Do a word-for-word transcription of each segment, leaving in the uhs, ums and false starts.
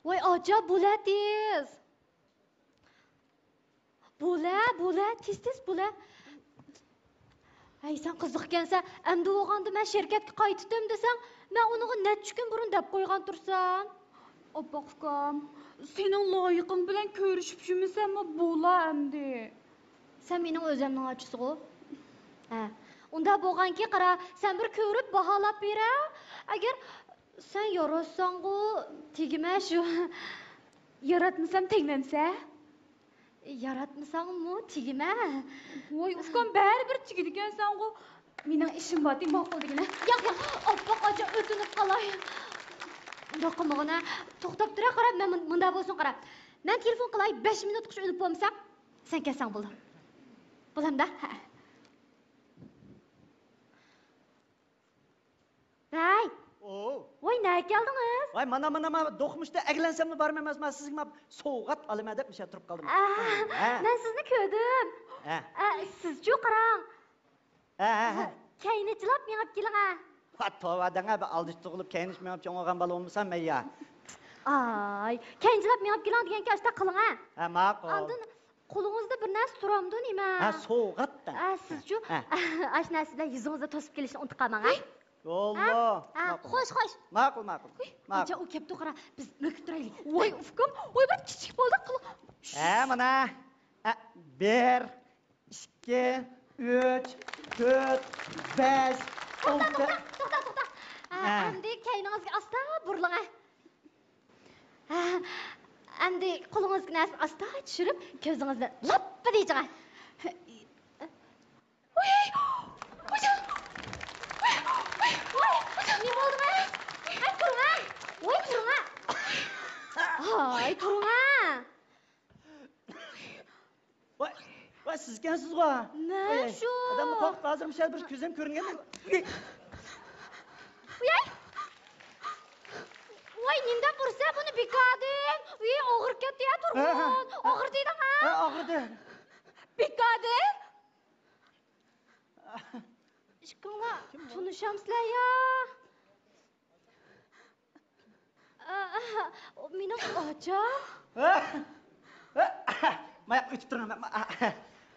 ۋاي ئاچا، بولە تېز! بولە، بولە، تېز، تېز بولە! ھەي، سەن قىزىق ئىكەنسەن. ئەمدى بولغاندا مەن شىركەتكە قايتىتىم دېسەڭ، مەن ئۇنىڭغا نەچچە كۈن بۇرۇن دەپ قويغان تۇرسام. ئاپئاق ئۇكام، سېنىڭ لايىقىڭ بىلەن كۆرۈشۈپ يۈرمىسەممۇ بولا ئەمدى. سەن مېنىڭ ئۆزەمنىڭ ئاچىسىغۇ. ھە. ئۇنداق بولغانكى، قارا، سەن بىر كۆرۈپ باھالاپ بېرە. ئەگەر سەن ياراتساڭغۇ، تېگىمە شۇ. ياراتمىسام تەگمەمسە؟ ياراتمىساڭمۇ تېگىمە. ۋاي ئۇكام، بەرىبىر تېگىدىكەنسەنغۇ. مېنىڭ ئىشىم بار، ماقۇل دېگىنە. ياق، ياق، ئاپئاق ئاچا، ئۆتۈنۈپ قالاي. ئۇنداق قىلمىغىنە. توختاپ تۇرە، قارا، مەن مۇن-، مۇنداق بولسۇن، قارا. مەن تېلېفون قىلاي، بەش مىنۇتقىچە ئۈنۈپ بولمىساڭ، سەن كەتسەڭ بولىدۇ. بولامدا؟ ھە. ۋەي! ئوۋ! ۋاي، نەگە كەلدىڭىز؟ ۋاي، مانا، مانا، مانا، دوقمۇشتا ئەگلەنسەممۇ بارمەن، مانا سىزگە مانا سوۋغات ئالىمەن دەپ مۇشۇ تۇرۇپ قالدىم. ئە، ھە. مەن سىزنى كۆردۈم. ھە. ئە، سىزچۇ قاراڭ. ھە، ھە، ھە. كەينى چىلاپ مېڭىپ كېلىڭە. ۋا، توۋا دەڭە، بىر ئالدىشى تۇغۇلۇپ كەينىش مېڭىپ چوڭ بولغان بالا بولمىسام مەن يا. ئاي، كەينى چىلاپ مېڭىپ كېلىڭ دېگەنكى ئاشتا قىلىڭە. ھە، ماقۇل. ئاندىن قولىڭىزدا بىر نەرسە تۇرامدۇ نېمە؟ ھە، سوۋغات-دە. ھە، سىزچۇ؟ ھە. ئاش نەرسە بىلەن يۈزىڭىزنى توسۇپ كېلىشنى ئۇنتۇپ قالماڭ، ھە؟ يوللا. ھە؟ ھە، ماقۇل، خوش، ماقۇل. خوش. ماقۇل، ماقۇل. ئۇي، ماقۇل. ئاچا، ئۇ كەپتۇ، قارا. بىز مۆكۈپ تۇرايلى. ۋاي، ئۇكام، ۋاي، بىر كىچىك بولدى، قىل. ھە، مانا. ھە، بىر، ئىككى، ئۈچ، تۆت، بەش، توختا، ئالتە. توختا، توختا، توختا. ھە، ھە. ئەمدى كەينىڭىزگە ئاستا بۇرۇلۇڭ، ھە. ھە، ئەمدى قولىڭىزدىكى نەرسىنى ئاستا چۈشۈرۈپ، كۆزىڭىزنى لاپپىدە ئېچىڭ. ۋاي! ۋاي! ۋاي! ۋاي! نېمە بولدى؟ ۋاي، تۇرۇڭ، ھە! ۋاي، تۇرۇڭ، ھە! ھاي، تۇرۇڭ، ھە! ۋاي، ۋاي، سىزكەنسىزغۇ؟ مەن شۇ. ئادەمنى قورقۇتۇپ ھازىر مۇشۇ يەردە بىر كۆزۈم كۆرۈنگەن. ۋاي! ۋاي، نېمىدەپ ئۇرىسەن بۇنى بىكاردىن؟ ۋىي، ئاغرىپ كەتتى يا، تۇرغۇن. ھە، ھە. ئاغرىدى دەڭ، ھە؟ ھە، ئاغرىدى. بىكاردىن؟ ئىككىڭلار تونۇشامسىلەر يا؟ ئا، ئا، ئۇ مېنىڭ ئاچام. ماياق ئۆتۈپ تۇرۇڭ، مەن، مەن،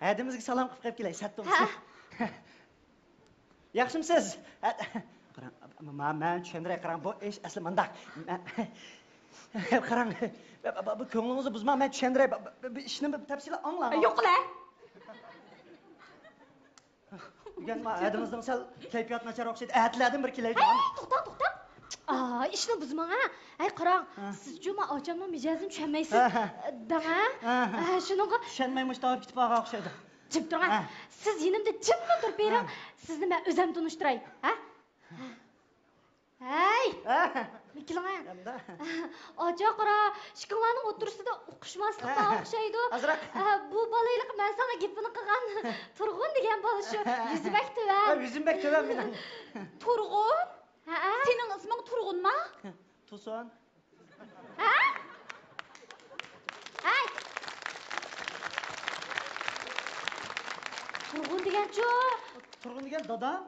ھەدىمىزگە سالام قىلىپ قېلىپ كېلەي، سەت بولمىسۇن. ھە. ياخشىمۇسىز؟ ھە، قاراڭ، ما-، مەن چۈشەندۈرەي، قاراڭ، بۇ ئىش ئەسلى مۇنداق. مەن، قاراڭ، بۇ، بۇ، بۇ كۆڭلىڭىزنى بۇزماڭ، مەن چۈشەندۈرەي، بۇ، بۇ، بۇ ئىشنى بىر تەپسىلىي ئاڭلاڭ. يوق، قىلە. بۈگۈن ما-، ھەدىڭىزنىڭ سەل كەيپىياتى ناچار ئوخشايدۇ. ئەتىلەردىن بىر كېلەيدۇ. ھەي، توختا، توختا. ئا، ئىشنى بۇزماڭ، ھە. ھەي، قاراڭ، ھە. سىزچۇ ما ئاچامنىڭ مىجەزىنى چۈشەنمەيسىز، ھە، ھە. دەڭ، ھە. ھە، ھە. ھە، شۇنىڭغا چۈشەنمەي مۇشۇ تاۋاپ كېتىپ قالغان ئوخشايدۇ. جىم تۇرۇڭ، ھە. ھە. سىز يېنىمدا جىملا تۇرۇپ بېرىڭ. ھە. سىزنى مەن ئۆزەم تونۇشتۇراي، ھە. ھەي! ھە؟ مىكىلىڭە. ئاچا قارا، ئىككىڭلارنىڭ ئوتتۇرىسىدا ئۇقۇشماسلىق بار ئوخشايدۇ. ئازراق. ئە، بۇ بالا ھېلىقى مەن ساڭا گېپىنى قىلغان تۇرغۇن دېگەن بالا شۇ. يۈزى بەك تۆۋەن. ھە، يۈزۈم بەك تۆۋەن مېنىڭ. تۇرغۇن؟ ھەئە. سېنىڭ ئىسمىڭ تۇرغۇنما؟ تۇرسۇن. ھە؟ ھەي! تۇرغۇن دېگەنچۇ؟ تۇرغۇن دېگەن دادام.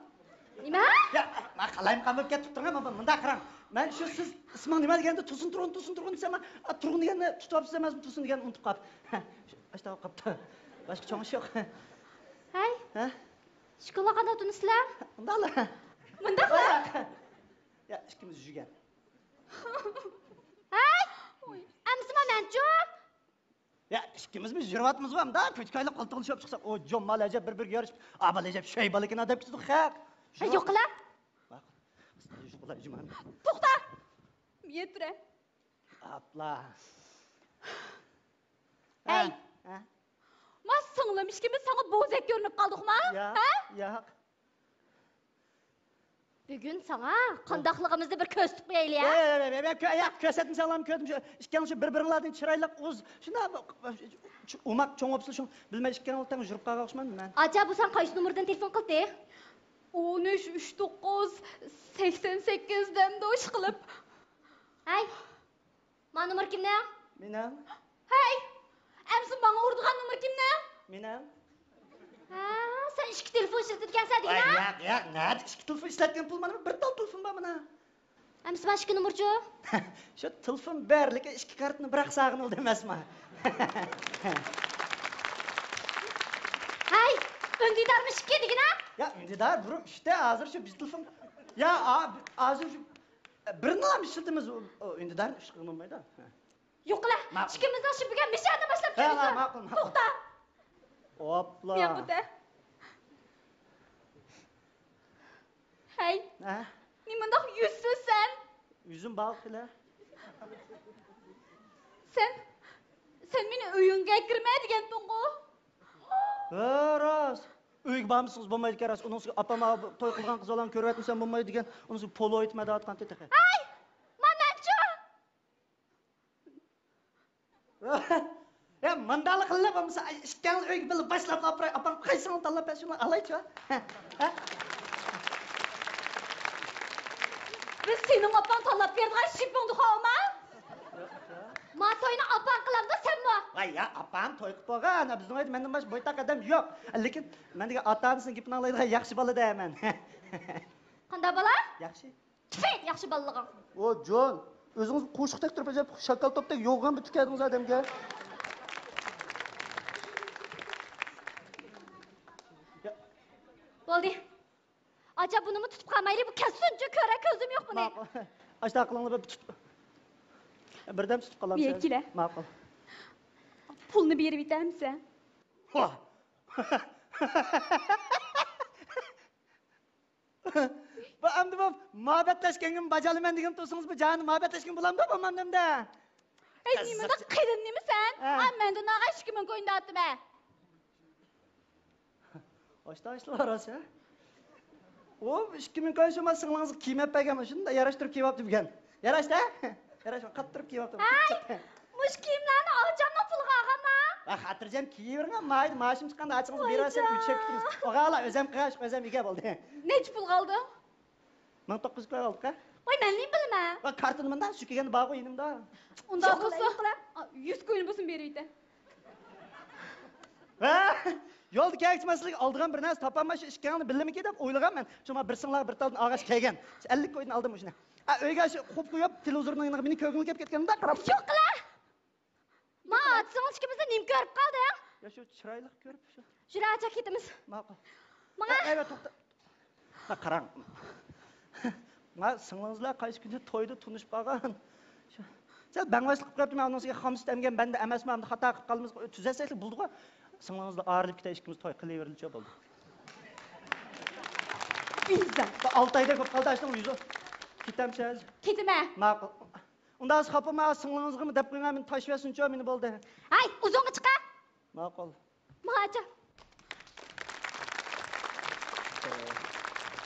نېمە؟ يا، مەن قالايمىقان بولۇپ كەتتىم، تۇرغان، مۇنداق قاراڭ. مەن شۇ سىز ئىسمىڭ نېمە دېگەندە تۇرسۇن، تۇرغۇن، تۇرسۇن، تۇرغۇن دېسەم، مەن، ئا، تۇرغۇن دېگەننى تۇتۇۋاپسىز ئەمەسمۇ، تۇرسۇن دېگەننى ئۇنتۇپ قاپ. ئاشۇنداق بولۇپ قاپتۇ. باشقا چوڭ ئىش يوق. ھەي. ھە؟ ئىككىڭلار قانداق تونۇشتۇڭلار؟ مۇنداقلا. مۇنداقلا؟ يا، ئىككىمىز يۈرگەن. ھەي! ئەمسىمۇ مەنچۇ؟ يا، ئىككىمىزمۇ يۈرۈۋاتىمىزغۇ، ئەمدى كۆچكايلىق قولتۇقلىشىپ چىقساق، ئۇ جوممال ئەجەب بىر-بىرىگە يارىشىپ، ئابال ئەجەب شەي بالىكىنا دەپ كېتىدۇ خەق. ھە، يوقلا. توختا! مەن تۇرە. ئاپلا. ھەي! ھە؟ ھە؟ ما سىڭلىم ئىككىمىز ساڭا بوزەك كۆرۈنۈپ قالدۇقما؟ يا، ھە؟ ياق. بۈگۈن ساڭا قانداقلىقىمىزنى بىر كۆرسىتىپ قويايلى، ھە؟ ياق، ياق، ياق، كۆرسەتمىسەڭلارمۇ كۆردۈم. شۇ ئىككىڭلار شۇ بىر-بىرىڭلاردىن چىرايلىق، ئۇز، شۇنداق ئوماق چوڭ بوپسىلە، شۇ بىلمەي ئىككىڭلار تەڭ يۈرۈپ قالغان ئوخشىمامدۇ مەن؟ ئاچا، بۇ ساڭا قايسى نومۇردىن تېلېفون قىلدى؟ ئون ئۈچ، ئۈچ توققۇز، سەكسەن سەككىز دەمدۇ ئىشقىلىپ. ھەي، ما نومۇر كىمنىڭ؟ مېنىڭ. ھەي! ئەمسە ماڭا ئۇرىدىغان نومۇر كىمنىڭ؟ مېنىڭ. ھە، سەن ئىككى تېلېفون ئىشلىتىدىكەنسەن دېگىنە؟ ۋاي، ياق، ياق، نەدە ئىككى تېلېفون ئىشلەتكەن پۇل، مانا بىر تال تېلېفون بار مانا. ئەمىسە مانا ئىككى نومۇرچۇ؟ شۇ تېلېفون بار، لېكىن ئىككى كارتىنى بىراق ساغىنىۋالدىم ئەمەسمۇ. ھەي، ئۈندىدارمۇ ئىككى دېگىنە؟ يا، ئۈندىدار بۇرۇن ئۈچتە، ھازىر شۇ بىز تېلېفون. يا، ئا، ھازىر شۇ بىرنىلا ئىشلىتىمىز، ئۇ، ئۇ ئۈندىدارنى ئۈچ قىلغىلى بولمايدۇ. يوقلا، ماقۇل. ئىككىمىزنىڭ شۇ بۈگۈن مىشەنى باشلاپ ھە، كېلىدۇ. ماقۇل، ماقۇل. توختا. ھوپلا. مەن بۇ دە. ھەي، ھە؟ نېمانداق يۈزسىز سەن؟ يۈزۈم باغلىق بىلە. سەن، سەن مېنى ئۆيۈڭگە كىرمە دېگەنتىڭغۇ؟ ھە، راست. ئۆيگە بارمىسىڭىز بولمايدىكەن، راست. ئۇنىڭ ئۈستىگە ئاپام توي قىلغان قىز بالىنى كۆرۈۋەتمىسەم بولمايدۇ دېگەن، ئۇنىڭ ئۈستىگە پولو ئېيتىپ مەدە ئاتقانتى تېخى. ھەي، مانا مەنچۇ. يا، ماندالا قىللا بولمىسا، ئىككىڭلار ئۆيگە بىللە باشلاپ ئاپىراي، ئاپام قايسىڭلار تاللاپ بەرسە، شۇنى ئالايچۇ. ھە؟ ھە؟ بىز سېنىڭ ئاپاڭ تاللاپ بېرىدىغان شىپىڭدۇ خاۋما؟ ما توينى ئاپاڭ قىلامدۇ سەنمۇ؟ ۋاي يا، ئاپام توي قىلىپ بولغان، بىزنىڭ ئۆيدە مەندىن باشقا بويتاق ئادەم يوق. لېكىن مەن دېگەن ئاتا-ئانىسىنىڭ گېپىنى ئاڭلايدىغان ياخشى بالا دە مەن. قانداق بالا؟ ياخشى. تۈفەيت ياخشى بالىلىقىڭ. ئو جان، ئۆزىڭىز قوشۇق تەكتۈرۈپ ئەجەب شاكال توپتەك يوغان بىتىپ كەلدىڭىز ئادەمگە. بولدى. ئاچا بۇنىمۇ تۇتۇپ قالمايلى، بۇ كەتسۇنچۇ، كۆرە كۆزۈم يوق بۇنى. ماقۇل. ئاشتا قىلىڭلار، بىر تۇتۇپ. بىردەم تۇتۇپ قالامسەن. بىيە كېلە. ماقۇل. پۇلنى بېرىۋېتەمسەن؟ ۋاھ. بۇ ئەمدى بۇ مۇھەببەتلەشكەنگىمۇ باجالىمەن دېگەن تۇرسىڭىز، بۇ جاھاندا مۇھەببەتلەشكىن بولامدۇ، بولمامدۇ ئەمدى؟ ھەي، نېمانداق قېلىن نېمىسەن؟ ھە. ئا، مەندىن ئالغان ئىككى مىڭ كوينى ئاتتىم ھە. ئاشتا ئىشلار راست ھە. ئۇ ئىككى مىڭ كوين شۇ ما سىڭلىڭىزغا كىيمەپ بەرگەن، شۇنداق ياراشتۇرۇپ كىيىۋاپتۇ بۈگۈن. ياراشتى ھە؟ ياراش، قاتتۇرۇپ كىيىۋاپتۇ. ھەي، مۇشۇ كىيىملەرنى ئاچامنىڭ پۇلىغا ئالغانما؟ ۋاي، خاتىرجەم كىيىۋېرىڭ، مايدا مائاشىم چىققاندا ئاچىڭىزغا بېرىۋەرسەم، ئۆچەپ كېتىمىز. ئوغالا، ئۆزەم قىغاش، ئۆزەم ئىگە بولدى. نەچچە پۇلغا ئالدىڭ؟ مىڭ توققۇز يۈز كوي ئالدۇق ھە. ۋاي، مەن نېمە بىلىمەن؟ ۋاي، كارتىنى مۇنداق، شۇ كەلگەندە بارغۇ يېنىمدا. ئۇنداق بولسا، يۈز كوينى بولسۇن بېرىۋېتە. ھە؟ يولدا كەلگۈچە مەن سىلەرگە ئالىدىغان بىر نەرسە تاپالماي، شۇ ئىككىڭلارنى بىللىمىكىن دەپ ئويلىغان مەن. شۇڭا بىر سىڭلارغا بىر تالدىن ئالغاچ كەلگەن. ئەللىك كويدىن ئالدىم مۇشۇنى. ئا، ئۆيگە شۇ قويۇپ قويۇپ، تېلېۋىزورنىڭ يېنىغا مېنى كۆرگۈڭ كېلىپ كەتكەندە قاراپ. يوقلا! ما ئاتىسىڭىز ئىككىمىزنى نېمە كۆرۈپ قالدىڭ؟ يا شۇ چىرايلىق كۆرۈپ شۇ. يۈرە، چاق كېتىمىز. ماقۇل. ماڭا. ئەيۋە، توختا. ھە، قاراڭ. ما سىڭلىڭىزلار قايسى كۈنى تويدا تونۇشۇپ قالغان. شۇ، سەل بەڭۋەشلىك قىلىپ قويۇپتىمەن، ئۇنىڭ ئۈستىگە خام سۈت ئەمگەن بەندە ئەمەسمۇ، ئەمدى خاتا قىلىپ قالدىمىز، تۈزەتسەكلا بولدىغۇ. سىڭلىڭىزلا ئايرىلىپ كېتەي، ئىككىمىز توي قىلىۋېرىلىچۇ بولدى. ئىززەت. بۇ ئالتە ئايدەك بولۇپ قالدى، ئاشۇنىڭ يۈزى. كېتەمسىز؟ كېتىمەن. ماقۇل. ئۇنداق خاپا بولما، سىڭلىڭىزغىمۇ دەپ قويۇڭ، مېنى تاشلىۋەتسۇنچۇ، مېنى بولدى. ھەي، ئۇزۇنغا چىقە. ماقۇل. ماچا.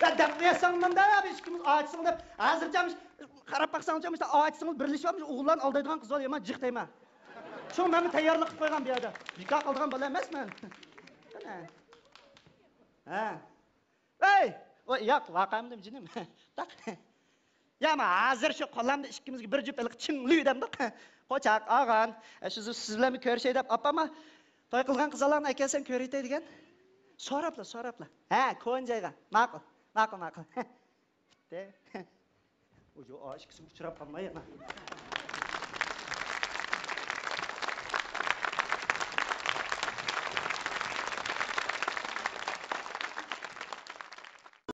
يا دەپ قويساڭ مۇندا، يا بىز ئىككىمىز ئاچىسىڭ دەپ، ھازىرچە قاراپ باقساڭچە، مۇشۇ ئاچىسىڭىز بىرلىشىپ، مۇشۇ ئوغۇللارنى ئالدايدىغان قىز بالا يامان جىق دەيمەن. شۇڭا مەنمۇ تەييارلىق قىلىپ قويغان بۇ يەردە. بىكار قالىدىغان بالا ئەمەسمەن. قېنى. ھە. ۋەي! ۋاي، ياق، ۋەقەمدىم جېنىم. تاق. يا، ما ھازىر شۇ قولامدا ئىككىمىزگە بىر جۈپ ھېلىقى چىڭلۈ دەمدۇق. قوچاق ئاغان، شۇ سىز بىلەنمۇ كۆرۈشەي دەپ ئاپاما توي قىلغان قىزالارنى ئەكەلسەم كۆرۈۋېتەي دېگەن. سوراپلا، سوراپلا. ھە، كونا جايغا. ماقۇل، ماقۇل، ماقۇل. پۈتتى. ئۇجۇ، ئا، ئىككىسى ئۇچراپ قالماي يەنە.